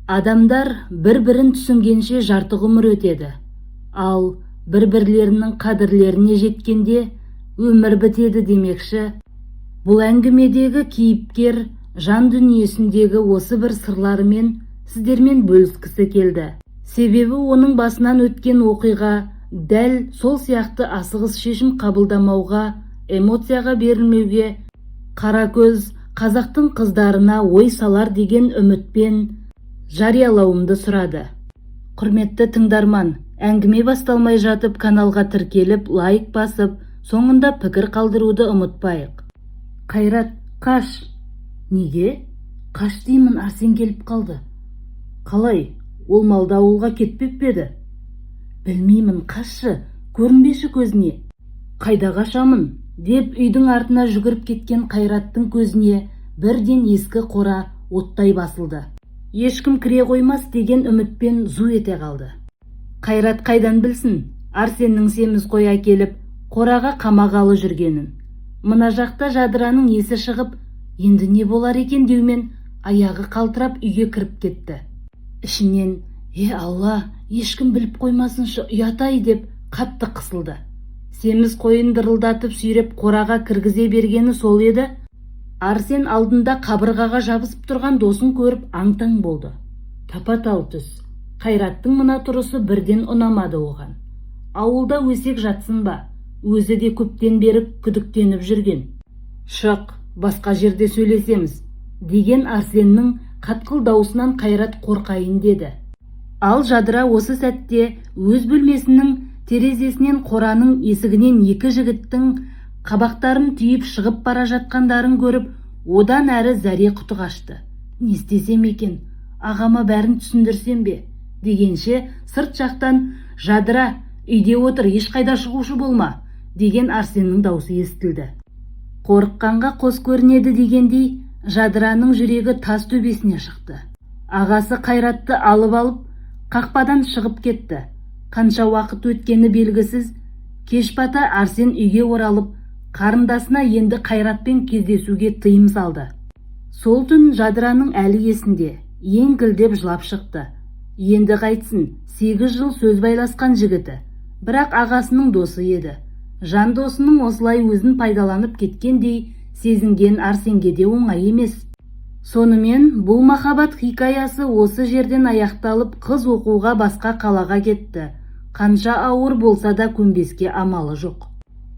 Адамдар бір-бірін түсінгенше жарты ғұмыр өтеді. Ал бір-бірлерінің қадірлеріне жеткенде өмір бітеді демекші, бұл әңгімедегі кейіпкер жан дүниесіндегі осы бір сырларымен сіздермен бөліскісі келді. Себебі оның басынан өткен оқиға дәл сол сияқты асығыс шешім қабылдамауға, эмоцияға берілмеуге, қара көз қазақтың қыздарына ой салар деген үмітпен жариялауымды сұрады. Құрметті тыңдарман, әңгіме басталмай жатып каналға тіркеліп, лайк басып, соңында пікір қалдыруды ұмытпайық. Қайрат, қаш! Неге? Қаш деймін, Арсен келіп қалды. Қалай? Ол малды ауылға кетпеп пе еді? Білмеймін, қашшы, көрінбеші көзіне. Қайда қашамын? Деп үйдің артына жүгіріп кеткен Қайраттың көзіне бірден ескі қора оттай басылды. Ешкім кіре қоймас деген үмітпен зу ете қалды. Қайрат қайдан білсін Арсеннің семіз қой әкеліп, қораға қамағалы жүргенін. Мына жақта Жадыраның есі шығып, енді не болар екен деумен аяғы қалтырап үйге кіріп кетті. Ішінен, "Е, Алла, ешкім біліп қоймасыншы, ұят-ай" деп қатты қысылды. Семіз қойын дырылдатып сүйреп қораға кіргізе бергені сол еді, Арсен алдында қабырғаға жабысып тұрған досын көріп аң-таң болды. Тапа-тал түс. Қайраттың мына тұрысы бірден ұнамады оған. Ауылда өсек жатсын ба, өзі де көптен бері күдіктеніп жүрген. "Шық, басқа жерде сөйлесеміз", деген Арсеннің қатқыл даусынан Қайрат қорқайын деді. Ал Жадыра осы сәтте өз бөлмесінің терезесінен қораның есігінен екі жігіттің қабақтарын түйіп шығып бара жатқандарын көріп, одан әрі зәре құты қашты. Не істесем екен, ағама бәрін түсіндірсем бе дегенше, сырт жақтан "Жадыра, үйде отыр, ешқайда шығушы болма" деген Арсеннің даусы естілді. Қорыққанға қос көрінеді дегендей, Жадыраның жүрегі тас төбесіне шықты. Ағасы Қайратты алып, қақпадан шығып кетті. Қанша уақыт өткені белгісіз, кеш бата Арсен үйге оралып, қарындасына енді Қайратпен кездесуге тыйым салды. Сол түн Жадыраның әлі есінде, еңкілдеп жылап шықты. Енді қайтсін, 8 жыл сөз байласқан жігіті, бірақ ағасының досы еді. Жан досының осылай өзін пайдаланып кеткендей сезінген Арсенге де оңай емес. Сонымен бұл махаббат хикаясы осы жерден аяқталып, қыз оқуға басқа қалаға кетті. Қанша ауыр болса да көнбеске амалы жоқ.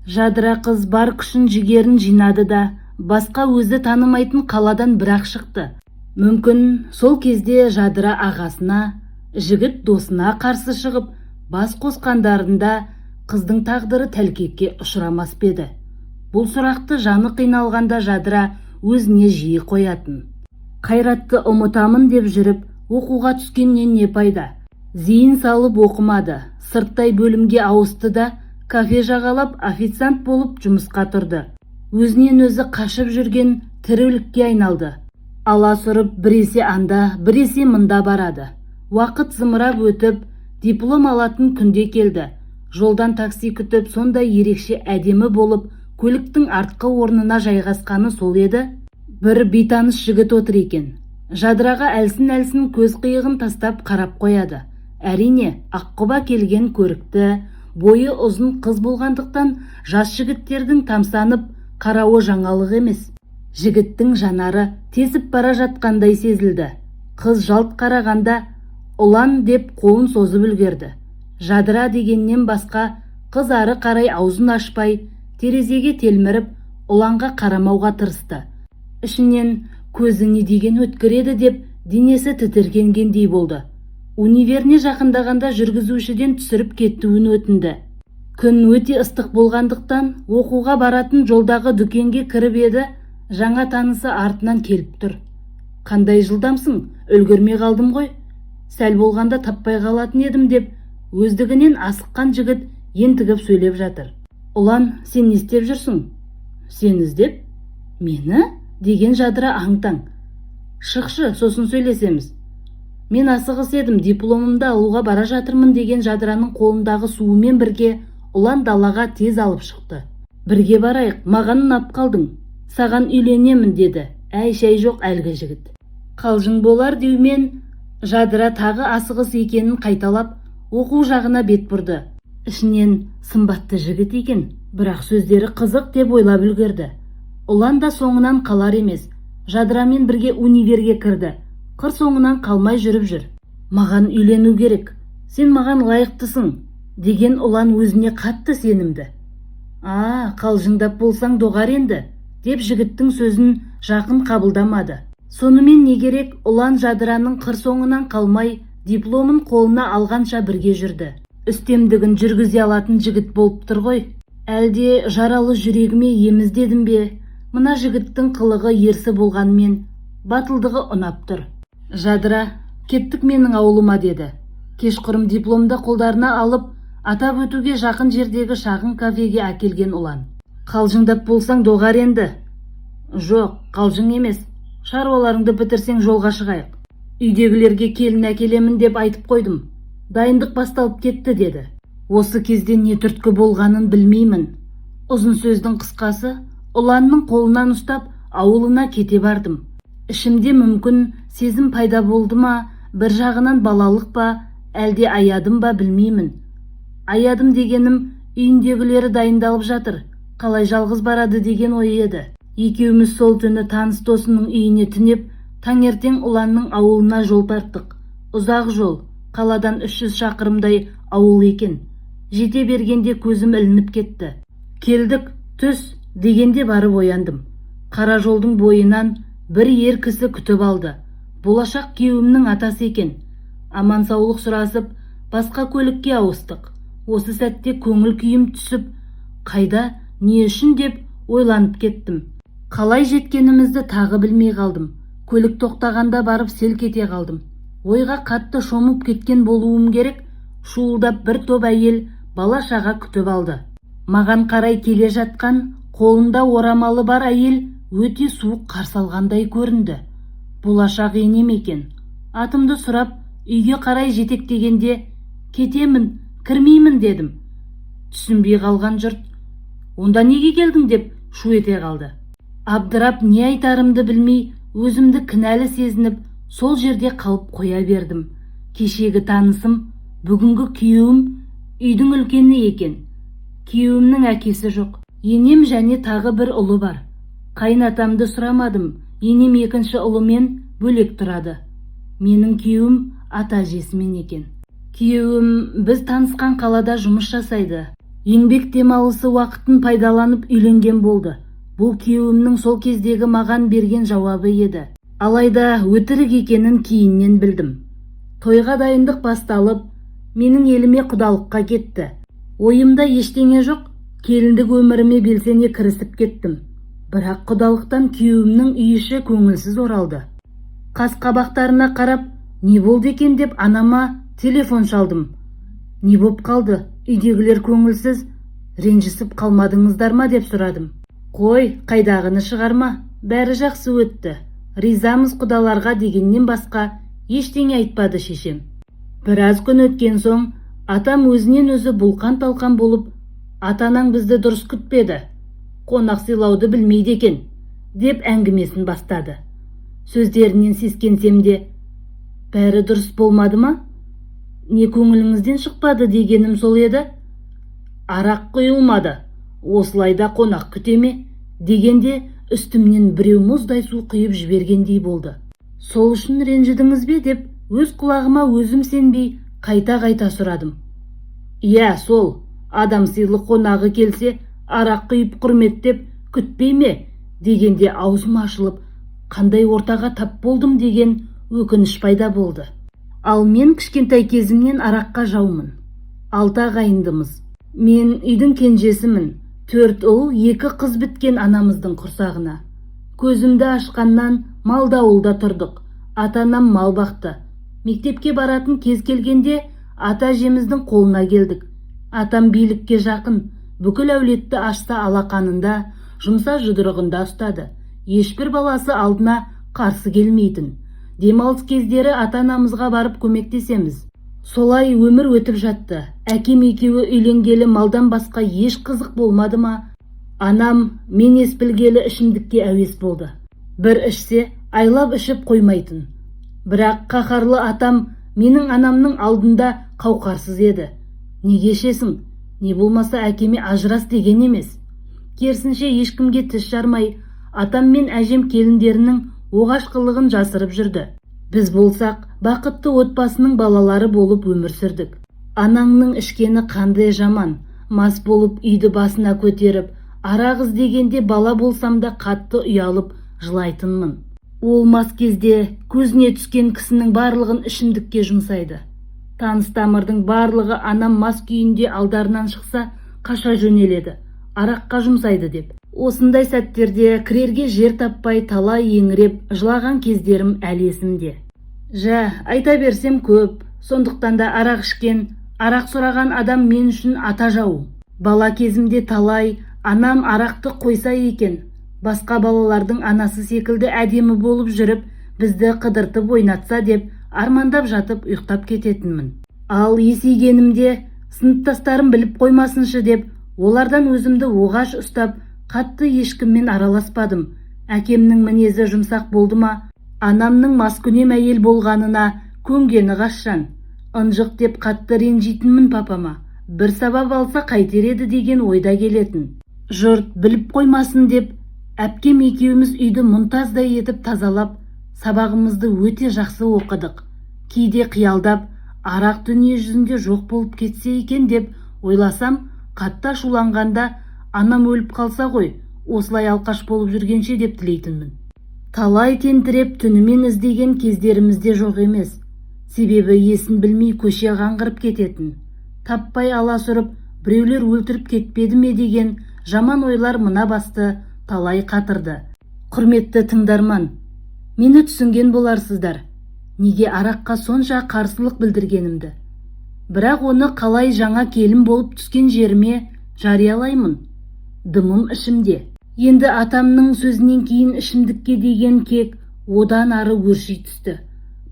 Жадыра қыз бар күшін, жігерін жинады да, басқа өзі танымайтын қаладан бірақ шықты. Мүмкін, сол кезде Жадыра ағасына, жігіт досына қарсы шығып, бас қосқандарында қыздың тағдыры тәлкекке ұшырамас па еді? Бұл сұрақты жаны қиналғанда Жадыра өзіне жиі қоятын. Қайратты ұмытамын деп жүріп, оқуға түскеннен не пайда? Зейін салып оқымады, сырттай бөлімге ауысты да, кафе жағалап официант болып жұмысқа тұрды. Өзінен өзі қашып жүрген тірі өлікке айналды. Аласұрып біресе анда, біресе мында барады. Уақыт зымырап өтіп, диплом алатын күнде келді. Жолдан такси күтіп, сондай ерекше әдемі болып көліктің артқы орнына жайғасқаны сол еді, бір бейтаныс жігіт отыр екен. Жадыраға әлсін-әлсін көз қиығын тастап қарап қояды. Әрине, аққұба келген көрікті, бойы ұзын қыз болғандықтан жас жігіттердің тамсанып қарауы жаңалық емес. Жігіттің жанары тесіп бара жатқандай сезілді. Қыз жалт қарағанда, "Ұлан" деп қолын созып үлгерді. "Жадыра" дегеннен басқа қыз ары қарай аузын ашпай, терезеге телміріп, Ұланға қарамауға тырысты. Ішінен көзі не деген өткір еді деп денесі тітіркенгендей болды. Универіне жақындағанда жүргізушіден түсіріп кетуін өтінді. Күн өте ыстық болғандықтан оқуға баратын жолдағы дүкенге кіріп еді, жаңа танысы артынан келіп тұр. "Қандай жылдамсың, үлгермей қалдым ғой, сәл болғанда таппай қалатын едім", деп өздігінен асыққан жігіт ентігіп сөйлеп жатыр. "Ұлан, сен не істеп жүрсің?" "Сені іздеп". "Мені?" деген Жадыра аң-таң. "Шықшы, сосын сөйлесеміз". "Мен асығыс едім, дипломымды алуға бара жатырмын", деген Жадыраның қолындағы суымен бірге Ұлан далаға тез алып шықты. "Бірге барайық, маған ұнап қалдың, саған үйленемін", деді әй-шәй жоқ әлгі жігіт. Қалжың болар деумен Жадыра тағы асығыс екенін қайталап, оқу жағына бет бұрды. Ішінен сымбатты жігіт екен, бірақ сөздері қызық деп ойлап үлгерді. Ұлан да соңынан қалар емес. Жадырамен бірге универге кірді. Қыр соңынан қалмай жүріп жүр. Маған үйлену керек, сен маған лайықтысың, деген Ұлан өзіне қатты сенімді. А, қалжыңдап болсаң доғар енді, деп жігіттің сөзін жақын қабылдамады. Сонымен не керек, Ұлан Жадыраның қыр соңынан қалмай, дипломын қолына алғанша бірге жүрді. Үстемдігін жүргізе алатын жігіт болып тұр ғой. Әлде жаралы жүрегіме ем іздедім бе? Мына жігіттің қылығы ерсі болғанмен, батылдығы ұнап тұр. Жадыра, кеттік менің ауылыма, деді. Кешқұрым дипломды қолдарына алып, атап өтуге жақын жердегі шағын кафеге әкелген Ұлан. Қалжыңдап болсаң доғар енді. Жоқ, қалжың емес. Шаруаларыңды бітірсең, жолға шығайық. Үйдегілерге келін әкелемін деп айтып қойдым. Дайындық басталып кетті, деді. Осы кезде не түрткі болғанын білмеймін. Ұзын сөздің қысқасы, Ұланның қолынан ұстап, ауылына кете бардым. Ішімде мүмкін сезім пайда болды ма, бір жағынан балалық па, әлде аядым ба, білмеймін. Аядым дегенім, үйіндегілері дайындалып жатыр, қалай жалғыз барады деген ой еді. Екеуміз сол түні таныс досының үйіне түнеп, таңертең Ұланның ауылына жол тарттық. Ұзақ жол, қаладан 300 шақырымдай ауыл екен. Жете бергенде көзім ілініп кетті. Келдік, түс, дегенде барып ояндым. Қара жолдың бойынан бір ер кісі күтіп алды. Болашақ күйеуімнің атасы екен. Аман саулық сұрасып, басқа көлікке ауыстық. Осы сәтте көңіл күйім түсіп, қайда, не үшін деп ойланып кеттім. Қалай жеткенімізді тағы білмей қалдым. Көлік тоқтағанда барып селк ете қалдым. Ойға қатты шомып кеткен болуым керек, шуылдап бір топ әйел, бала шаға күтіп алды. Маған қарай келе жатқан, қолында орамалы бар әйел өте суық қарсы алғандай көрінді. Болашақ енем екен. Атымды сұрап, үйге қарай жетектегенде, кетемін, кірмеймін дедім. Түсінбей қалған жұрт, онда неге келдің деп шу ете қалды. Абдырап не айтарымды білмей, өзімді кінәлі сезініп, сол жерде қалып қоя бердім. Кешегі танысым, бүгінгі күйеуім үйдің үлкені екен. Күйеуімнің әкесі жоқ. Енем және тағы бір ұлы бар. Қайын атамды сұрамадым. Енем екінші ұлымен бөлек тұрады. Менің күйеуім ата әжесімен екен. Күйеуім біз танысқан қалада жұмыс жасайды. Еңбек демалысы уақытын пайдаланып үйленген болды. Бұл күйеуімнің сол кездегі маған берген жауабы еді. Алайда өтірік екенін кейіннен білдім. Тойға дайындық басталып, менің еліме құдалыққа кетті. Ойымда ештеңе жоқ, келіндік өміріме белсене кірісіп кеттім. Бірақ құдалықтан күйеуімнің үй іші көңілсіз оралды. Қас қабақтарына қарап, не болды екен деп анама телефон шалдым. Не боп қалды, үйдегілер көңілсіз, ренжісіп қалмадыңыздар ма деп сұрадым. Қой, қайдағыны шығарма, бәрі жақсы өтті. Ризамыз құдаларға дегеннен басқа ештеңе айтпады шешем. Біраз күн өткен соң, атам өзінен өзі бұлқан-талқан болып, ата-анаң бізді дұрыс күтпеді, қонақ сыйлауды білмейді екен, деп әңгімесін бастады. Сөздерінен сескенсем де, бәрі дұрыс болмады ма? Не көңіліңізден шықпады дегенім сол еді. Арақ құйылмады, осылай да қонақ күте ме дегенде үстімнен біреу мұздай су құйып жібергендей болды. Сол үшін ренжідіңіз бе деп өз құлағыма өзім сенбей қайта-қайта сұрадым. Иә, сол, адам сыйлы қонағы келсе, арақ құйып құрметтеп күтпей ме дегенде аузым ашылып, қандай ортаға тап болдым деген өкініш пайда болды. Ал мен кішкентай кезімнен араққа жаумын. 6 ағайындымыз. Мен үйдің кенжесімін. 4 ұл, 2 қыз біткен анамыздың құрсағына. Көзімді ашқаннан малды ауылда тұрдық. Ата-анам мал бақты. Мектепке баратын кез келгенде ата-әжеміздің қолына келдік. Атам билікке жақын, бүкіл әулетті ашса алақанында, жұмса жұдырығында ұстады. Ешбір баласы алдына қарсы келмейтін. Демалыс кездері ата-анамызға барып көмектесеміз. Солай өмір өтіп жатты. Әкем екеуі үйленгелі малдан басқа еш қызық болмады ма? Анам мен ес білгелі ішімдікке әуес болды. Бір ішсе, айлап ішіп қоймайтын. Бірақ қаһарлы атам менің анамның алдында қауқарсыз еді. Неге ішесің, не болмаса әкеме ажырас деген емес. Керісінше, ешкімге тіс жармай, атам мен әжем келіндерінің оғаш қылығын жасырып жүрді. Біз болсақ, бақытты отбасының балалары болып өмір сүрдік. Анаңның ішкені қандай жаман, мас болып үйді басына көтеріп, арақ іздегенде бала болсам да қатты ұялып жылайтынмын. Ол мас кезде көзіне түскен кісінің барлығын ішімдікке жұмсайды. Таныс тамырдың барлығы анам мас күйінде алдарынан шықса, қаша жөнеледі, араққа жұмсайды деп. Осындай сәттерде кірерге жер таппай талай еңіреп жылаған кездерім әлі есімде. Жә, айта берсем көп, сондықтан да арақ ішкен, арақ сұраған адам мен үшін ата жауым. Бала кезімде талай анам арақты қойса екен, басқа балалардың анасы секілді әдемі болып жүріп, бізді қыдыртып ойнатса деп армандап жатып ұйықтап кететінмін. Ал есейгенімде сыныптастарым біліп қоймасыншы деп, олардан өзімді оғаш ұстап, қатты ешкіммен араласпадым. Әкемнің мінезі жұмсақ болды ма, анамның маскүнем әйел болғанына көнгені қашан. Ынжық деп қатты ренжитінмін папама. Бір сабап алса қайтер еді деген ойда келетін. Жұрт біліп қоймасын деп, әпкем екеуміз үйді мұнтаздай етіп тазалап, сабағымызды өте жақсы оқыдық. Кейде қиялдап, арақ дүние жүзінде жоқ болып кетсе екен деп ойласам, қатты ашуланғанда анам өліп қалса ғой, осылай алқаш болып жүргенше деп тілейтінмін. Талай тентіреп түнімен іздеген кездеріміз де жоқ емес. Себебі есін білмей көше қаңғырып кететін. Таппай аласұрып, біреулер өлтіріп кетпеді ме деген жаман ойлар мына басты талай қатырды. Құрметті тыңдарман, мені түсінген боларсыздар, неге араққа сонша қарсылық білдіргенімді. Бірақ оны қалай жаңа келін болып түскен жеріме жариялаймын? Дымым ішімде. Енді атамның сөзінен кейін ішімдікке деген кек одан ары өрши түсті.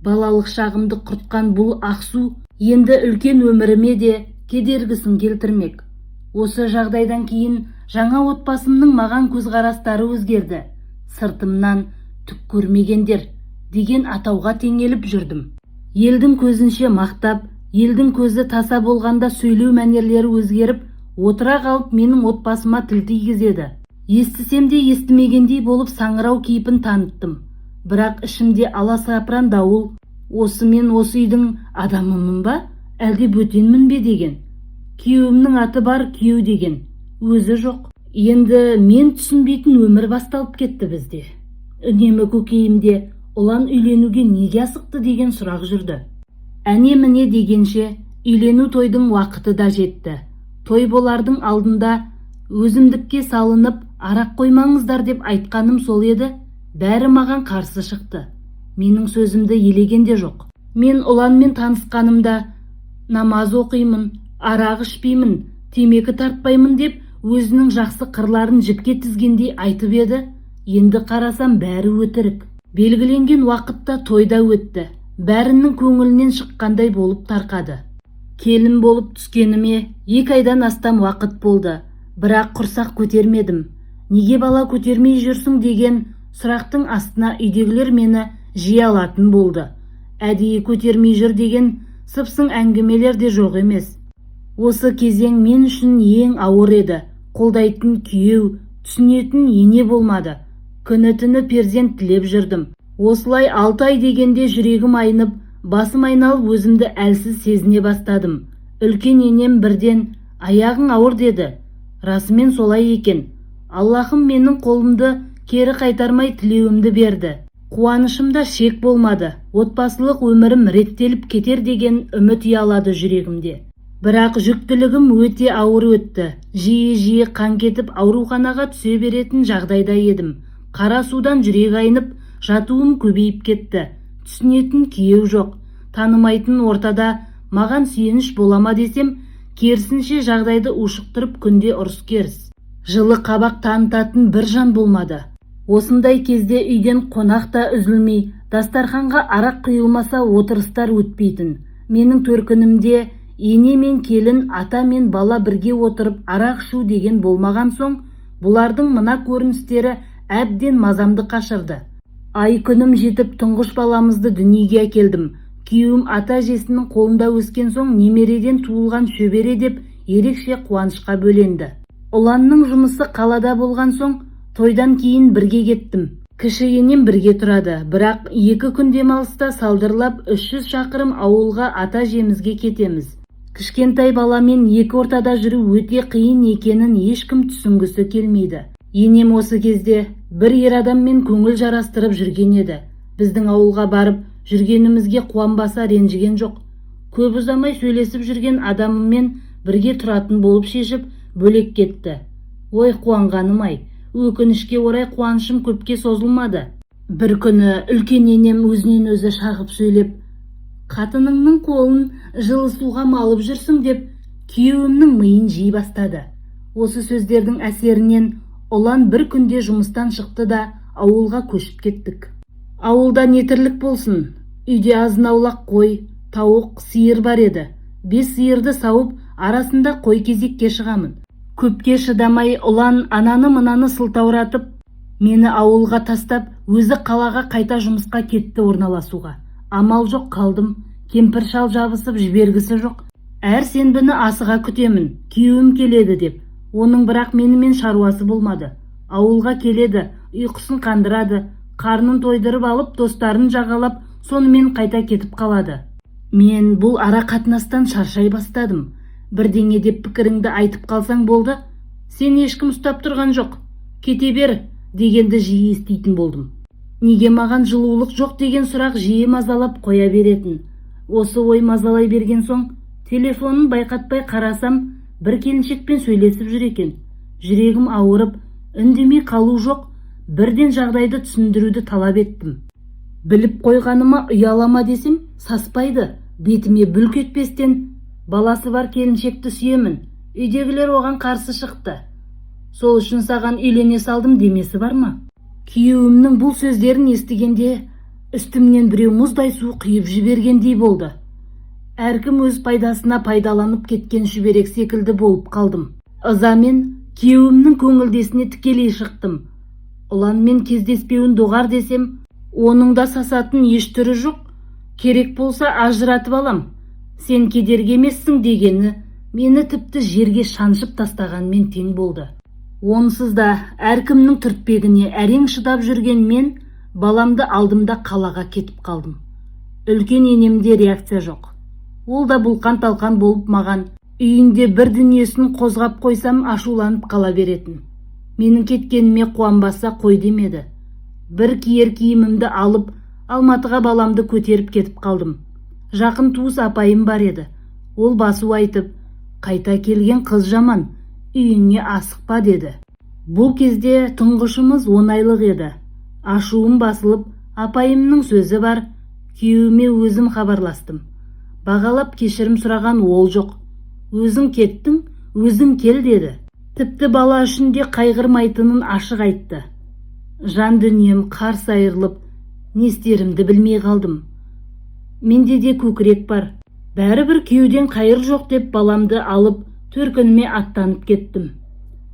Балалық шағымды құртқан бұл ақсу енді үлкен өміріме де кедергісін келтірмек. Осы жағдайдан кейін жаңа отбасымның маған көзқарастары өзгерді. Сыртымнан түк көрмегендер деген атауға теңеліп жүрдім. Елдің көзінше мақтап, елдің көзі таса болғанда сөйлеу мәнерлері өзгеріп, отыра қалып менің отбасыма тіл тигізеді. Естісем де естімегендей болып саңырау кейпін таныттым. Бірақ ішімде аласапыран дауыл, осы мен осы үйдің адамымын ба, әлде бөтенмін бе деген. Күйеуімнің аты бар күйеу деген, өзі жоқ. Енді мен түсінбейтін өмір басталып кетті бізде. Үнемі көкейімде Ұлан үйленуге неге асықты деген сұрақ жүрді. Әне-міне дегенше үйлену тойдың уақыты да жетті. Той болардың алдында өзімдікке салынып, арақ қоймаңыздар деп айтқаным сол еді, бәрі маған қарсы шықты. Менің сөзімді елеген де жоқ. Мен Ұланмен танысқанымда намаз оқимын, арақ ішпеймін, темекі тартпаймын деп өзінің жақсы қырларын жіпке тізгендей айтып еді, енді қарасам бәрі өтірік. Белгіленген уақытта той да өтті. Бәрінің көңілінен шыққандай болып тарқады. Келін болып түскеніме 2 айдан астам уақыт болды, бірақ құрсақ көтермедім. Неге бала көтермей жүрсің деген сұрақтың астына үйдегілер мені жиі алатын болды. Әдейі көтермей жүр деген сыпсың әңгімелер де жоқ емес. Осы кезең мен үшін ең ауыр еді. Қолдайтын күйеу, түсінетін ене болмады. Күні-түні перзент тілеп жүрдім. Осылай 6 ай дегенде жүрегім айнып, басым айналып өзімді әлсіз сезіне бастадым. Үлкен енем бірден аяғың ауыр деді. Расымен солай екен. Аллахым менің қолымды кері қайтармай тілеуімді берді. Қуанышымда шек болмады. Отбасылық өмірім реттеліп кетер деген үміт ұялады жүрегімде. Бірақ жүктілігім өте ауыр өтті. Жиі-жиі қан кетіп ауруханаға түсе беретін жағдайда едім. Қара судан жүрек айнып, жатуым көбейіп кетті. Түсінетін күйеу жоқ. Танымайтын ортада маған сүйеніш бола ма десем, керісінше жағдайды ушықтырып күнде ұрыс-керіс. Жылы қабақ танытатын бір жан болмады. Осындай кезде үйден қонақ та үзілмей, дастарханға арақ құйылмаса отырыстар өтпейтін. Менің төркінімде ене мен келін, ата мен бала бірге отырып арақ ішу деген болмаған соң, бұлардың мына көріністері әбден мазамды қашырды. Ай күнім жетіп, тұңғыш баламызды дүниеге әкелдім. Күйеуім ата-әжесінің қолында өскен соң, немереден туылған шөбере деп ерекше қуанышқа бөленді. Ұланның жұмысы қалада болған соң, тойдан кейін бірге кеттім. Кіші енем бірге тұрады, бірақ 2 күн демалыста салдырлап 300 шақырым ауылға, ата-әжемізге кетеміз. Кішкентай баламен екі ортада жүру өте қиын екенін ешкім түсінгісі келмейді. Енем осы кезде бір ер адаммен көңіл жарастырып жүрген еді. Біздің ауылға барып жүргенімізге қуанбаса, ренжіген жоқ. Көп ұзамай сөйлесіп жүрген адамымен бірге тұратын болып шешіп, бөлек кетті. Ой, қуанғаным-ай! Өкінішке орай, қуанышым көпке созылмады. Бір күні үлкен енем өзінен өзі шағып сөйлеп, «Қатыныңның қолын жылы суға малып жүрсің» деп күйеуімнің миын жей бастады. Осы сөздердің әсерінен Ұлан бір күнде жұмыстан шықты да, ауылға көшіп кеттік. Ауылда не тірлік болсын? Үйде азын-аулақ қой, тауық, сиыр бар еді. Бес сиырды сауып, арасында қой кезекке шығамын. Көпке шыдамай, Ұлан ананы-мынаны сылтауратып, мені ауылға тастап, өзі қалаға қайта жұмысқа кетті орналасуға. Амал жоқ, қалдым. Кемпір шал жабысып жібергісі жоқ. Әр сенбіні асыға күтемін күйеуім келеді деп. Оның бірақ менімен шаруасы болмады. Ауылға келеді, ұйқысын қандырады, қарнын тойдырып алып, достарын жағалап, сонымен қайта кетіп қалады. Мен бұл ара қатынастан шаршай бастадым. Бірдеңе деп пікіріңді айтып қалсаң болды, «Сен ешкім ұстап тұрған жоқ, кете бер» дегенді жиі еститін болдым. Неге маған жылулық жоқ деген сұрақ жиі мазалап қоя беретін. Осы ой мазалай берген соң, телефонын байқатпай қарасам, бір келіншекпен сөйлесіп жүр екен. Жүрегім ауырып, үндемей қалу жоқ, бірден жағдайды түсіндіруді талап еттім. Біліп қойғаныма ұялама десем, саспайды. Бетіме бүлк етпестен, «Баласы бар келіншекті сүйемін, үйдегілер оған қарсы шықты, сол үшін саған үйлене салдым» демесі бар ма? Күйеуімнің бұл сөздерін естігенде, үстімнен біреу мұздай су құйып жібергендей болды. Әркім өз пайдасына пайдаланып кеткен шүберек секілді болып қалдым. Ызамен күйеуімнің көңілдесіне тікелей шықтым. Ұланмен кездеспеуін доғар десем, оның да сасатын еш түрі жоқ. «Керек болса, ажыратып алам, сен кедергі емессің» дегені мені тіпті жерге шаншып тастағанмен тең болды. Онсыз да әркімнің түртпегіне әрең шыдап жүрген мен баламды алдым да, қалаға кетіп қалдым. Үлкен енемде реакция жоқ. Ол да бұлқан-талқан болып, маған үйінде бір дүниесін қозғап қойсам, ашуланып қала беретін. Менің кеткеніме қуанбаса, қой демеді. Бір киер киімімді алып, Алматыға баламды көтеріп кетіп қалдым. Жақын туыс апайым бар еді. Ол басу айтып, «Қайта келген қыз жаман, үйіңе асықпа» деді. Бұл кезде тұңғышымыз 10 айлық еді. Ашуым басылып, апайымның сөзі бар, күйеуіме өзім хабарластым. Бағалап кешірім сұраған ол жоқ. «Өзің кеттің, өзің кел» деді. Тіпті бала үшін де қайғырмайтынын ашық айтты. Жан дүнием қарс айырылып, не істерімді білмей қалдым. Менде де көкірек бар. Бәрібір күйеуден қайыр жоқ деп, баламды алып, төркініме аттанып кеттім.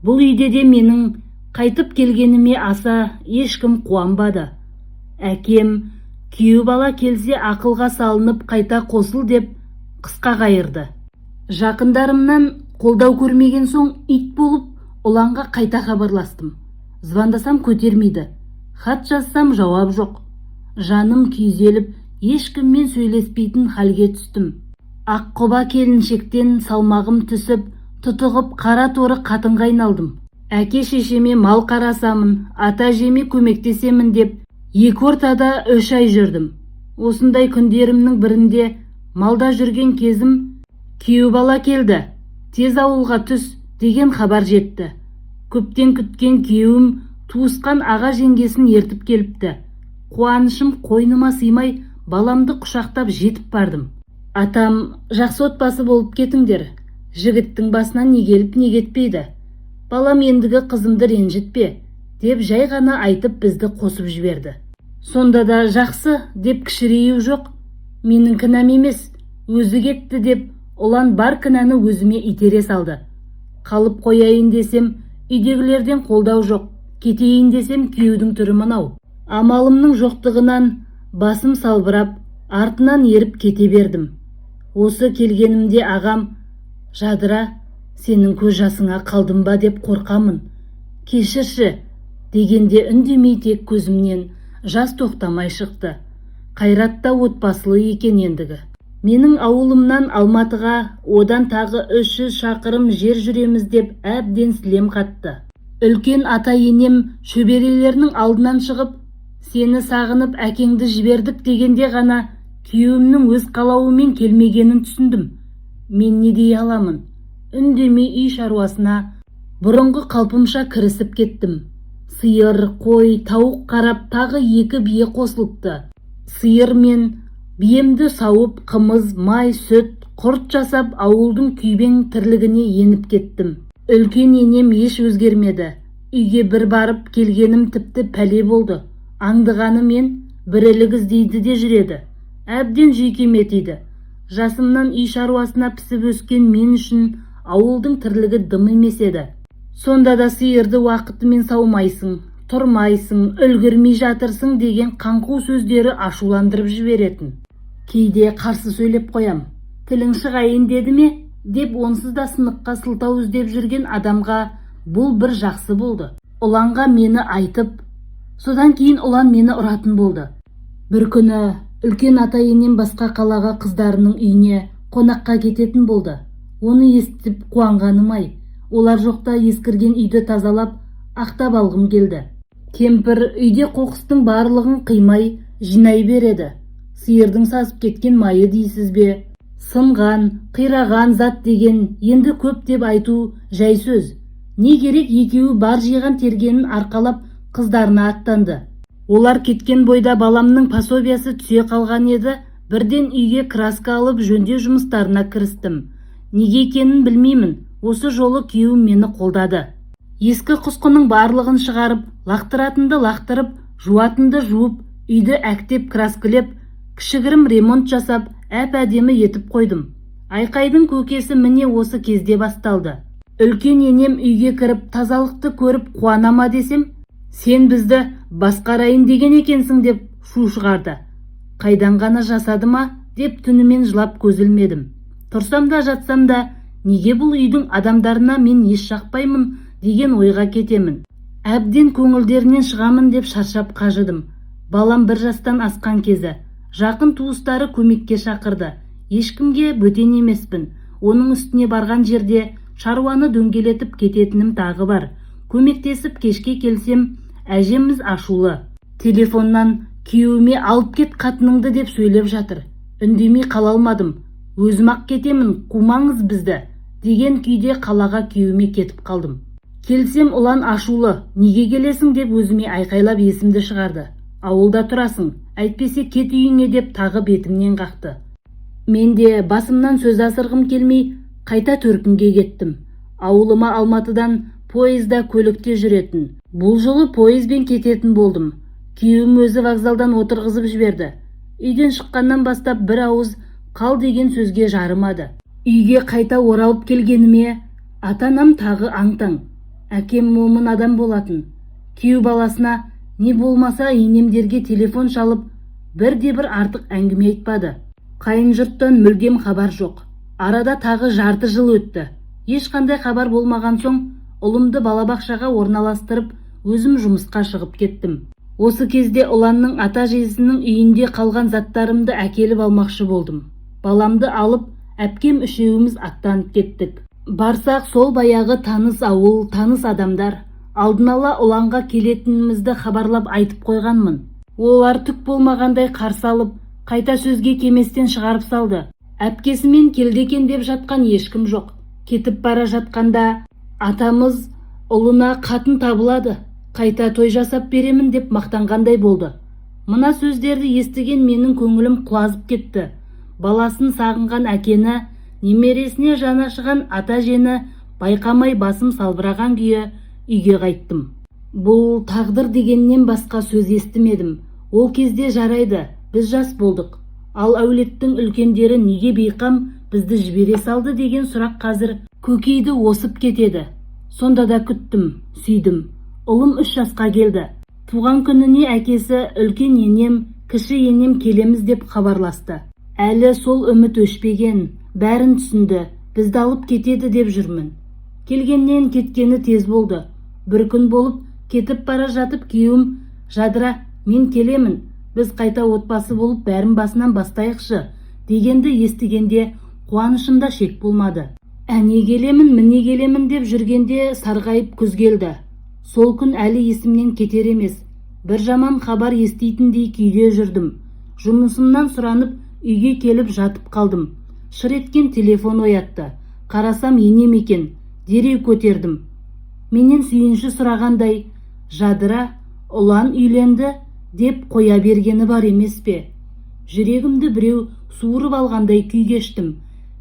Бұл үйде де менің қайтып келгеніме аса ешкім қуанбады. Әкем «Күйеу бала келсе, ақылға салынып қайта қосыл» деп қысқа қайырды. Жақындарымнан қолдау көрмеген соң, ит болып Ұланға қайта хабарластым. Звондасам, көтермейді, хат жазсам, жауап жоқ. Жаным күйзеліп, ешкіммен сөйлеспейтін халге түстім. Аққұба келіншектен салмағым түсіп, тұтығып, қара торы қатынға айналдым. Әке шешеме мал қарасамын, ата әжеме көмектесемін деп, екі ортада 3 ай жүрдім. Осындай күндерімнің бірінде, малда жүрген кезім, «Күйеу бала келді, тез ауылға түс» деген хабар жетті. Көптен күткен күйеуім туысқан аға жеңгесін ертіп келіпті. Қуанышым қойныма сыймай, баламды құшақтап жетіп бардым. Атам: «Жақсы отбасы болып кетіңдер, жігіттің басынан не келіп, не кетпейді. Балам, ендігі қызымды ренжітпе» деп жай ғана айтып, бізді қосып жіберді. Сонда да жақсы деп кішірею жоқ. «Менің кінәм емес, өзі кетті» деп, Ұлан бар кінәні өзіме итере салды. Қалып қояйын десем, үйдегілерден қолдау жоқ, кетейін десем, күйеудің түрі мынау. Амалымның жоқтығынан басым салбырап, артынан еріп кете бердім. Осы келгенімде ағам: «Жадыра, сенің көз жасыңа қалдым ба деп қорқамын, кешірші», – дегенде үндемей тек көзімнен жас тоқтамай шықты. Қайрат та отбасылы екен ендігі. Менің ауылымнан Алматыға, одан тағы 300 шақырым жер жүреміз деп әбден сілем қатты. Үлкен ата-енем шөберелерінің алдынан шығып, «Сені сағынып әкеңді жібердік» дегенде ғана күйеуімнің өз қалауымен келмегенін түсіндім. Мен не дей аламын? Үндемей үй шаруасына бұрынғы қалпымша кірісіп кеттім. Сиыр, қой, тауық қарап, тағы екі бие қосылыпты. Сиыр мен биемді сауып, қымыз, май, сүт, құрт жасап, ауылдың күйбең тірлігіне еніп кеттім. Үлкен енем еш өзгермеді. Үйге бір барып келгенім тіпті пәле болды. Аңдығаны мен бірілік іздейді де жүреді. Әбден жүйкеме тиді. Жасымнан үй шаруасына пісіп өскен мен үшін ауылдың тірлігі дым емес еді. Сонда да сиырды уақытымен саумайсың, тұрмайсың, үлгірмей жатырсың деген қаңқу сөздері ашуландырып жіберетін. Кейде қарсы сөйлеп қоям. «Тілің шығайын деді ме?» деп онсыз да сыныққа сылтау іздеп жүрген адамға бұл бір жақсы болды. Ұланға мені айтып, содан кейін Ұлан мені ұратын болды. Бір күні үлкен ата-енем басқа қалаға, қыздарының үйіне қонаққа кететін болды. Оны естіп қуанғаным-ай! Олар жоқта ескірген үйді тазалап, ақтап алғым келді. Кемпір үйде қоқыстың барлығын қимай жинай береді. Сиырдың сасып кеткен майы дейсіз бе, сынған, қираған зат деген енді көп деп айту жай сөз. Не керек, екеуі бар жиған тергенін арқалап, қыздарына аттанды. Олар кеткен бойда баламның пособиясы түсе қалған еді. Бірден үйге краска алып, жөндеу жұмыстарына кірістім. Неге екенін білмеймін, осы жолы күйеуім мені қолдады. Ескі құсқының барлығын шығарып, лақтыратынды лақтырып, жуатынды жуып, үйді әктеп, краскілеп, кішігірім ремонт жасап, әп-әдемі етіп қойдым. Айқайдың көкесі міне осы кезде басталды. Үлкен енем үйге кіріп, тазалықты көріп қуана ма десем, «Сен бізді басқарайын деген екенсің» деп шу шығарды. Қайдан ғана жасады ма деп түнімен жылап көз ілмедім. Тұрсам да, жатсам да, неге бұл үйдің адамдарына мен еш жақпаймын деген ойға кетемін. Әбден көңілдерінен шығамын деп шаршап қажыдым. Балам 1 жастан асқан кезі. Жақын туыстары көмекке шақырды. Ешкімге бөтен емеспін. Оның үстіне барған жерде шаруаны дөңгелетіп кететінім тағы бар. Көмектесіп кешке келсем, әжеміз ашулы. Телефоннан күйеуіме «Алып кет қатыныңды» деп сөйлеп жатыр. Үндемей қала алмадым. «Өзім-ақ кетемін, қумаңыз бізді» деген күйде қалаға күйеуіме кетіп қалдым. Келсем, Ұлан ашулы. «Неге келесің?» деп өзіме айқайлап есімді шығарды. «Ауылда тұрасың, әйтпесе кет үйіңе» деп тағы бетімнен қақты. Мен де басымнан сөз асырғым келмей, қайта төркінге кеттім. Ауылыма Алматыдан пойызда, көлікте жүретін. Бұл жолы пойызбен кететін болдым. Күйеуім өзі вокзалдан отырғызып жіберді. Үйден шыққаннан бастап бір ауыз «қал» деген сөзге жарымады. Үйге қайта оралып келгеніме ата-анам тағы аң-таң. Әкем момын адам болатын. Күйеу баласына, не болмаса енемдерге телефон шалып, бірде-бір артық әңгіме айтпады. Қайын жұрттан мүлдем хабар жоқ. Арада тағы жарты жыл өтті. Ешқандай хабар болмаған соң, ұлымды балабақшаға орналастырып, өзім жұмысқа шығып кеттім. Осы кезде Ұланның ата-әжесінің үйінде қалған заттарымды әкеліп алмақшы болдым. Баламды алып, әпкем үшеуміз аттанып кеттік. Барсақ, сол баяғы таныс ауыл, таныс адамдар. Алдын ала Ұланға келетінімізді хабарлап айтып қойғанмын. Олар түк болмағандай қарсы алып, қайта сөзге кеместен шығарып салды. Әпкесімен келді екен деп жатқан ешкім жоқ. Кетіп бара жатқанда атамыз «Ұлына қатын табылады, қайта той жасап беремін» деп мақтанғандай болды. Мына сөздерді естіген менің көңілім құлазып кетті. Баласын сағынған әкені, немересіне жаны ашыған ата-әжені байқамай, басым салбыраған күйі үйге қайттым. Бұл тағдыр дегеннен басқа сөз естімедім. Ол кезде жарайды, біз жас болдық. Ал әулеттің үлкендері неге бейқам бізді жібере салды деген сұрақ қазір көкейді осып кетеді. Сонда да күттім, сүйдім. Ұлым 3 жасқа келді. Туған күніне әкесі, үлкен енем, кіші енем келеміз деп хабарласты. Әлі сол үміт өшпеген, бәрін түсінді, бізді алып кетеді деп жүрмін. Келгеннен кеткені тез болды. Бір күн болып кетіп бара жатып күйеуім: «Жадыра, мен келемін, біз қайта отбасы болып бәрін басынан бастайықшы», – дегенді естігенде қуанышымда шек болмады. Әне келемін, міне келемін деп жүргенде сарғайып күз келді. Сол күн әлі есімнен кетер емес. Бір жаман хабар еститіндей күйде жүрдім. Жұмысымнан сұранып үйге келіп жатып қалдым. Шыр еткен телефон оятты. Қарасам, енем екен. Дереу көтердім. Менен сүйінші сұрағандай: «Жадыра, Ұлан үйленді», – деп қоя бергені бар емес пе? Жүрегімді біреу суырып алғандай күй кештім.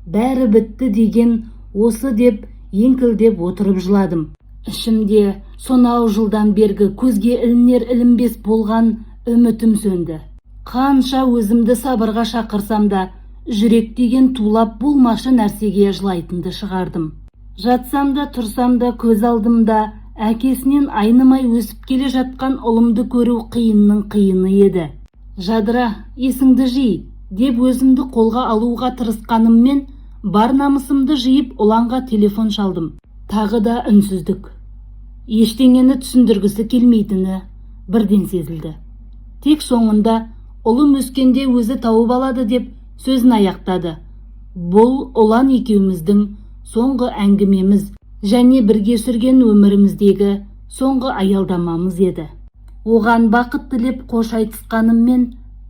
Бәрі бітті деген осы деп еңкілдеп отырып жыладым. Ішімде сонау жылдан бергі көзге ілінер ілінбес болған үмітім сөнді. Қанша өзімді сабырға шақырсам да, жүрек деген тулап болмашы нәрсеге жылайтынды шығардым. Жатсам да, тұрсам да көз алдымда әкесінен айнымай өсіп келе жатқан ұлымды көру қиынның қиыны еді. «Жадыра, есіңді жи», – деп өзімді қолға алуға тырысқаныммен, бар намысымды жиып Ұланға телефон шалдым. Тағы да үнсіздік. Ештеңені түсіндіргісі келмейтіні бірден сезілді. Тек соңында: «Ұлым өскенде өзі тауып алады», – деп сөзін аяқтады. Бұл Ұлан екеуміздің соңғы әңгімеміз және бірге сүрген өміріміздегі соңғы аялдамамыз еді. Оған бақыт тілеп қош айтысқаныммен,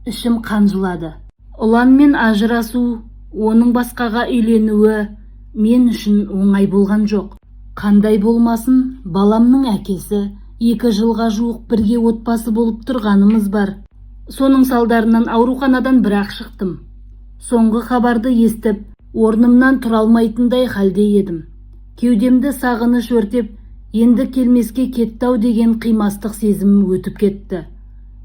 ішім қан жылады. Ұланмен ажырасу, оның басқаға үйленуі мен үшін оңай болған жоқ. Қандай болмасын, баламның әкесі, 2 жылға жуық бірге отбасы болып тұрғанымыз бар. Соның салдарынан ауруханадан бір-ақ шықтым. Соңғы хабарды естіп, орнымнан тұра алмайтындай халде едім. Кеудемді сағыныш өртеп, енді келмеске кетті-ау деген қимастық сезім өтіп кетті.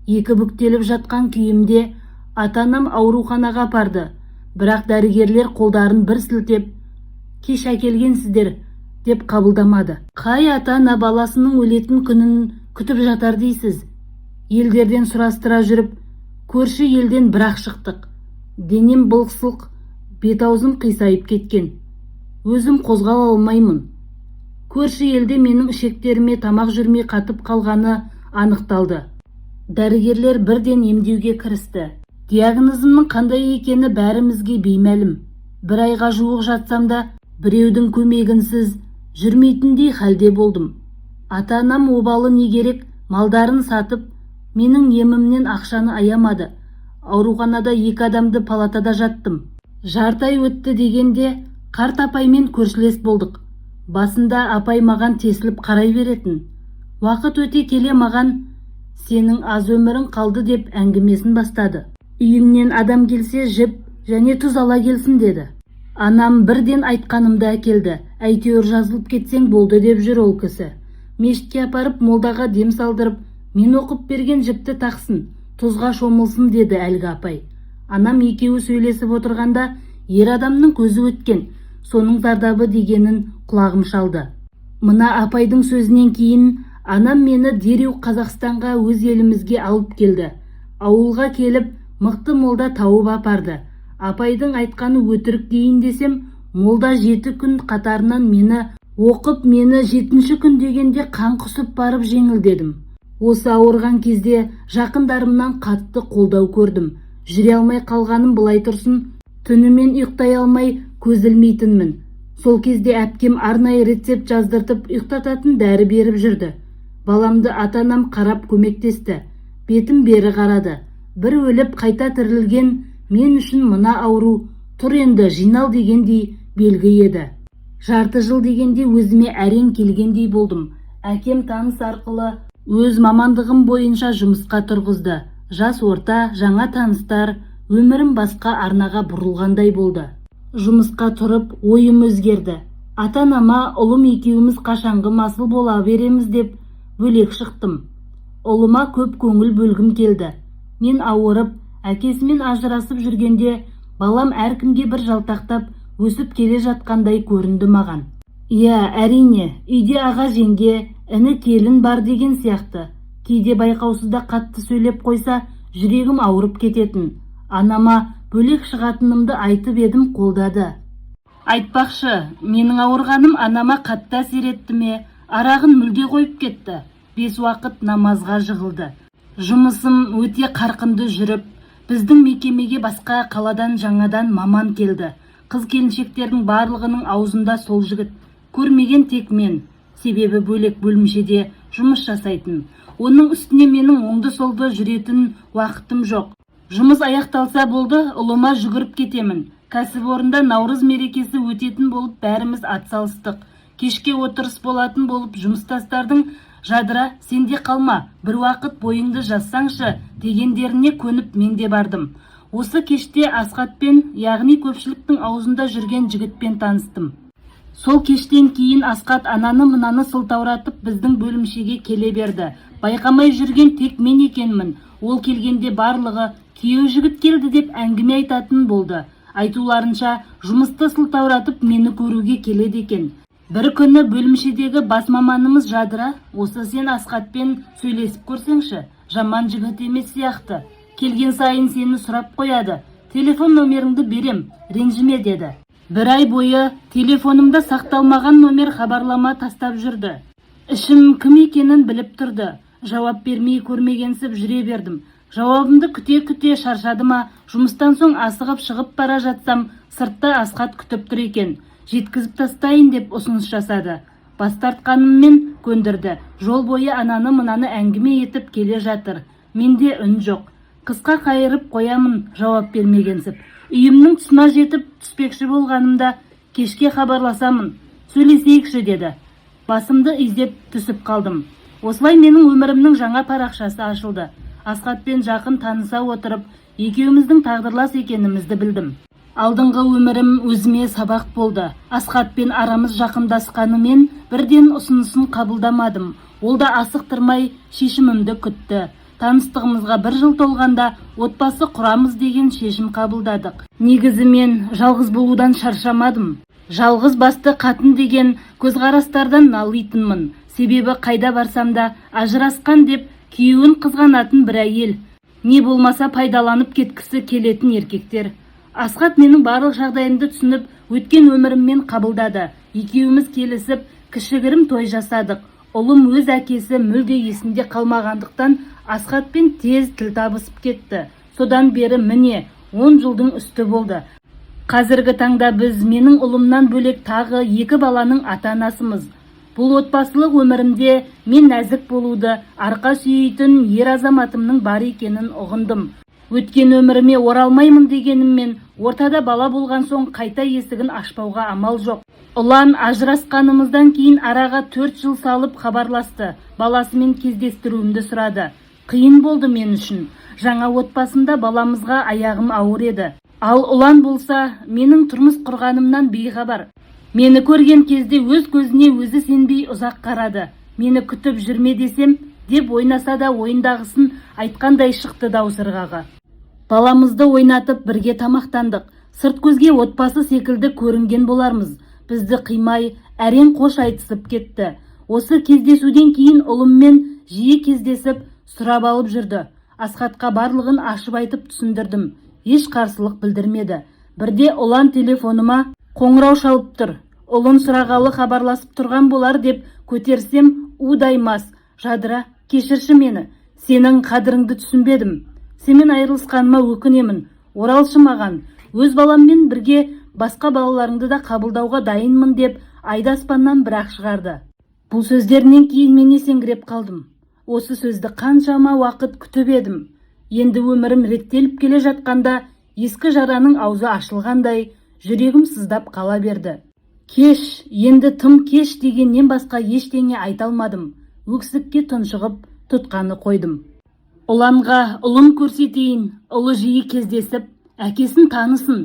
Екі бүктеліп жатқан күйімде ата-анам ауруханаға апарды. Бірақ дәрігерлер қолдарын бір сілтеп, «Кеш әкелгенсіздер», – деп қабылдамады. Қай ата-ана баласының өлетін күнін күтіп жатар дейсіз? Елдерден сұрастыра жүріп, көрші елден бір-ақ шықтық. Денем былқ-сылқ, бет-аузым қисайып кеткен. Өзім қозғала алмаймын. Көрші елде менің ішектеріме тамақ жүрмей қатып қалғаны анықталды. Дәрігерлер бірден емдеуге кірісті. Диагнозымның қандай екені бәрімізге беймәлім. Бір айға жуық жатсам да, біреудің көмегінсіз жүрмейтіндей халде болдым. Ата-анам обалы не керек, малдарын сатып, менің емімнен ақшаны аямады. Ауруханада екі адамды палатада жаттым. Жарты ай өтті дегенде қарт апаймен көршілес болдық. Басында апай маған тесіліп қарай беретін. Уақыт өте келе маған: «Сенің аз өмірің қалды», – деп әңгімесін бастады. «Үйіңнен адам келсе, жіп және тұз ала келсін», – деді. Анам бірден айтқанымды әкелді. «Әйтеуір жазылып кетсең болды», – деп жүр ол кісі. «Мешітке апарып, молдаға дем салдырып, мен оқып берген жіпті тақсын, тұзға шомылсын», – деді әлгі апай. Анам екеуі сөйлесіп отырғанда, ер адамның көзі өткен, соның зардабы дегенін құлағым шалды. Мына апайдың сөзінен кейін анам мені дереу Қазақстанға, өз елімізге алып келді. Ауылға келіп, мықты молда тауып апарды. Апайдың айтқаны өтірік дейін десем, молда 7 күн қатарынан мені оқып, мені жетінші күн дегенде қан құсып барып жеңілдедім. Осы ауырған кезде жақындарымнан қатты қолдау көрдім. Жүре алмай қалғаным былай тұрсын, түнімен ұйықтай алмай көз ілмейтінмін. Сол кезде әпкем арнайы рецепт жаздыртып, ұйықтататын дәрі беріп жүрді. Баламды ата-анам қарап көмектесті. Бетім бері қарады. Бір өліп қайта тірілген мен үшін мына ауру «Тұр енді, жинал» дегендей белгі еді. Жарты жыл дегенде өзіме әрең келгендей болдым. Әкем таныс арқылы өз мамандығым бойынша жұмысқа тұрғызды. Жас орта, жаңа таныстар, өмірім басқа арнаға бұрылғандай болды. Жұмысқа тұрып, ойым өзгерді. Ата-анама ұлым екеуміз қашанғы масыл бола береміз деп бөлек шықтым. Ұлыма көп көңіл бөлгім келді. Мен ауырып, әкесімен ажырасып жүргенде балам әркімге бір жалтақтап өсіп келе жатқандай көрінді маған. Иә, әрине, үйде аға, жеңге, іні, келін бар деген сияқты. Кейде байқаусызда қатты сөйлеп қойса, жүрегім ауырып кететін. Анама бөлек шығатынымды айтып едім, қолдады. Айтпақшы, менің ауырғаным анама қатты әсер етті ме, арағын мүлде қойып кетті. Бес уақыт намазға жығылды. Жұмысым өте қарқынды жүріп, біздің мекемеге басқа қаладан жаңадан маман келді. Қыз келіншектердің барлығының аузында сол жігіт. Көрмеген тек мен. Себебі бөлек бөлімшеде жұмыс жасайтын. Оның үстіне менің оңды-солды жүретін уақытым жоқ. Жұмыс аяқталса болды, ұлыма жүгіріп кетемін. Кәсіпорында наурыз мерекесі өтетін болып, бәріміз атсалыстық. Кешке отырыс болатын болып, жұмыстастардың «Жадыра, сен де қалма, бір уақыт бойыңды жазсаңшы» дегендеріне көніп, мен де бардым. Осы кеште Асхатпен, яғни көпшіліктің аузында жүрген жігітпен таныстым. Сол кештен кейін Асхат ананы-мынаны сылтауратып біздің бөлімшеге келе берді. Байқамай жүрген тек мен екенмін. Ол келгенде барлығы «күйеу жігіт келді» деп әңгіме айтатын болды. Айтуларынша, жұмысты сылтауратып мені көруге келеді екен. Бір күні бөлімшедегі бас маманымыз: «Жадыра, осы сен Асхатпен сөйлесіп көрсеңші, жаман жігіт емес сияқты. Келген сайын сені сұрап қояды. Телефон номеріңді берем, ренжіме», – деді. Бір ай бойы телефонымда сақталмаған номер хабарлама тастап жүрді. Ішім кім екенін біліп тұрды. Жауап бермей, көрмегенсіп жүре бердім. Жауабымды күте-күте шаршады ма, жұмыстан соң асығып шығып бара жатсам, сыртта Асхат күтіп тұр екен. Жеткізіп тастайын деп ұсыныс жасады. Бас тартқаныммен көндірді. Жол бойы ананы-мынаны әңгіме етіп келе жатыр. Менде үн жоқ. Қысқа қайырып қоямын жауап бермегенсіп. Үйімнің тұсына жетіп, түспекші болғанымда: «Кешке хабарласамын, сөйлесейікші», – деді. Басымды изеп түсіп қалдым. Осылай менің өмірімнің жаңа парақшасы ашылды. Асхатпен жақын таныса отырып, екеуміздің тағдырлас екенімізді білдім. Алдыңғы өмірім өзіме сабақ болды. Асхатпен арамыз жақындасқанымен, бірден ұсынысын қабылдамадым. Ол да асықтырмай, шешімімді күтті. Таныстығымызға бір жыл толғанда отбасы құрамыз деген шешім қабылдадық. Негізі мен жалғыз болудан шаршамадым. Жалғыз басты қатын деген көзқарастардан налитынмын. Себебі қайда барсам да ажырасқан деп күйеуін қызғанатын бір әйел, не болмаса пайдаланып кеткісі келетін еркектер. Асхат менің барлық жағдайымды түсініп, өткен өміріммен қабылдады. Екеуміз келісіп, кішігірім той жасадық. Ұлым өз әкесі мүлде есінде қалмағандықтан, Асхатпен тез тіл табысып кетті. Содан бері міне 10 жылдың үсті болды. Қазіргі таңда біз менің ұлымнан бөлек тағы екі баланың ата-анасымыз. Бұл отбасылық өмірімде мен нәзік болуды, арқа сүйейтін ер азаматымның бар екенін ұғындым. Өткен өміріме оралмаймын дегеніммен, ортада бала болған соң қайта есігін ашпауға амал жоқ. Ұлан ажырасқанымыздан кейін араға 4 жыл салып хабарласты. Баласымен кездестіруімді сұрады. Қиын болды мен үшін. Жаңа отбасымда баламызға аяғым ауыр еді. Ал Ұлан болса, менің тұрмыс құрғанымнан бейхабар. Мені көрген кезде өз көзіне өзі сенбей ұзақ қарады. «Мені күтіп жүрме десем» деп ойнаса да, ойындағысын айтқандай шықты дауыс ырғағы. Баламызды ойнатып, бірге тамақтандық. Сырт көзге отбасы секілді көрінген болармыз. Бізді қимай, әрең қош айтысып кетті. Осы кездесуден кейін ұлыммен жиі кездесіп, сұрап алып жүрді. Асхатқа барлығын ашып айтып түсіндірдім. Еш қарсылық білдірмеді. Бірде Ұлан телефоныма қоңырау шалып тұр. Ұлын сұрағалы хабарласып тұрған болар деп көтерсем, удай мас: «Жадыра, кешірші мені, сенің қадіріңді түсінбедім. Сенімен айырылысқаныма өкінемін. Оралшы маған. Өз баламмен бірге басқа балаларыңды да қабылдауға дайынмын», – деп айды аспаннан бір-ақ шығарды. Бұл сөздерінен кейін мен есеңгіреп қалдым. Осы сөзді қаншама уақыт күтіп едім. Енді өмірім реттеліп келе жатқанда, ескі жараның аузы ашылғандай, жүрегім сыздап қала берді. «Кеш, енді тым кеш» дегеннен басқа ештеңе айта алмадым. Өксікке тұншығып, тұтқаны қойдым. Ұланға ұлын көрсетейін, ұлы жиі кездесіп, әкесін танысын,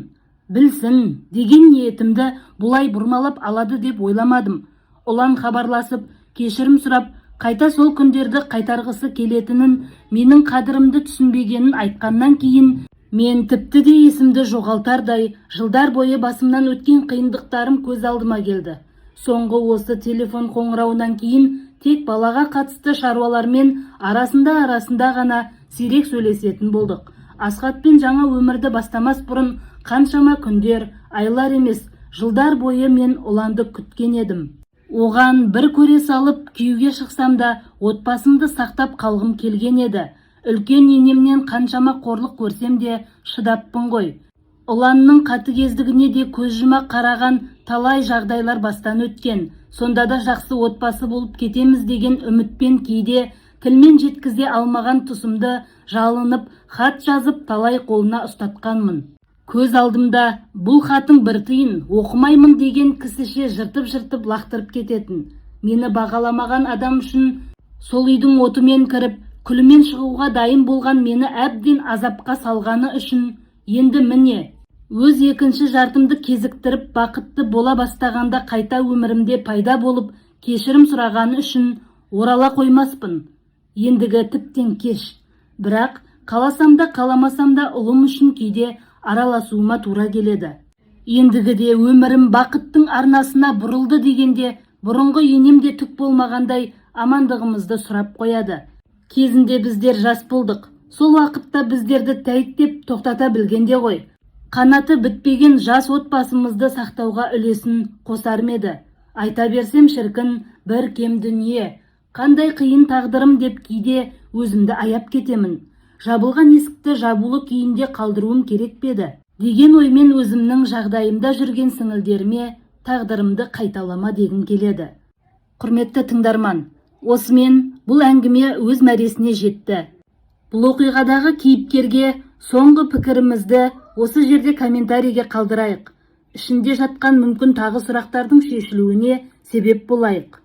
білсін деген ниетімді бұлай бұрмалап алады деп ойламадым. Ұлан хабарласып, кешірім сұрап, қайта сол күндерді қайтарғысы келетінін, менің қадірімді түсінбегенін айтқаннан кейін мен тіпті де есімді жоғалтардай, жылдар бойы басымнан өткен қиындықтарым көз алдыма келді. Соңғы осы телефон қоңырауынан кейін Тек балаға қатысты шаруалармен арасында-арасында ғана сирек сөйлесетін болдық. Асхатпен жаңа өмірді бастамас бұрын қаншама күндер, айлар емес, жылдар бойы мен Ұланды күткен едім. Оған бір көре салып күйеуге шықсам да, отбасымды сақтап қалғым келген еді. Үлкен енемнен қаншама қорлық көрсем де, шыдаппын ғой. Ұланның қатыгездігіне де көз жұма қараған талай жағдайлар бастан өткен. Сонда да жақсы отбасы болып кетеміз деген үмітпен кейде тілмен жеткізе алмаған тұсымды жалынып хат жазып, талай қолына ұстатқанмын. Көз алдымда «Бұл хатың бір тиын, оқымаймын» деген кісіше жыртып-жыртып лақтырып кететін. Мені бағаламаған адам үшін сол үйдің отымен кіріп, күлімен шығуға дайын болған мені әбден азапқа салғаны үшін, енді міне, өз екінші жартымды кезіктіріп, бақытты бола бастағанда қайта өмірімде пайда болып, кешірім сұрағаны үшін орала қоймаспын. Ендігі тіптен кеш. Бірақ қаласам да, қаламасам да, ұлым үшін кейде араласуыма тура келеді. Ендігіде өмірім бақыттың арнасына бұрылды дегенде, бұрынғы енем де түк болмағандай амандығымызды сұрап қояды. Кезінде біздер жас болдық. Сол уақытта біздерді тәйттеп тоқтата білгенде ғой. Қанаты бітпеген жас отбасымызды сақтауға үлесін қосар ма еді? Айта берсем, шіркін, бір кем дүние. Қандай қиын тағдырым деп кейде өзімді аяп кетемін. Жабылған есікті жабулы күйінде қалдыруым керек пе еді деген оймен өзімнің жағдайымда жүрген сіңілдеріме тағдырымды қайталама дегім келеді. Құрметті тыңдарман, осымен бұл әңгіме өз мәресіне жетті. Бұл оқиғадағы кейіпкерге соңғы пікірімізді осы жерде комментарийге қалдырайық. Ішінде жатқан мүмкін тағы сұрақтардың шешілуіне себеп болайық.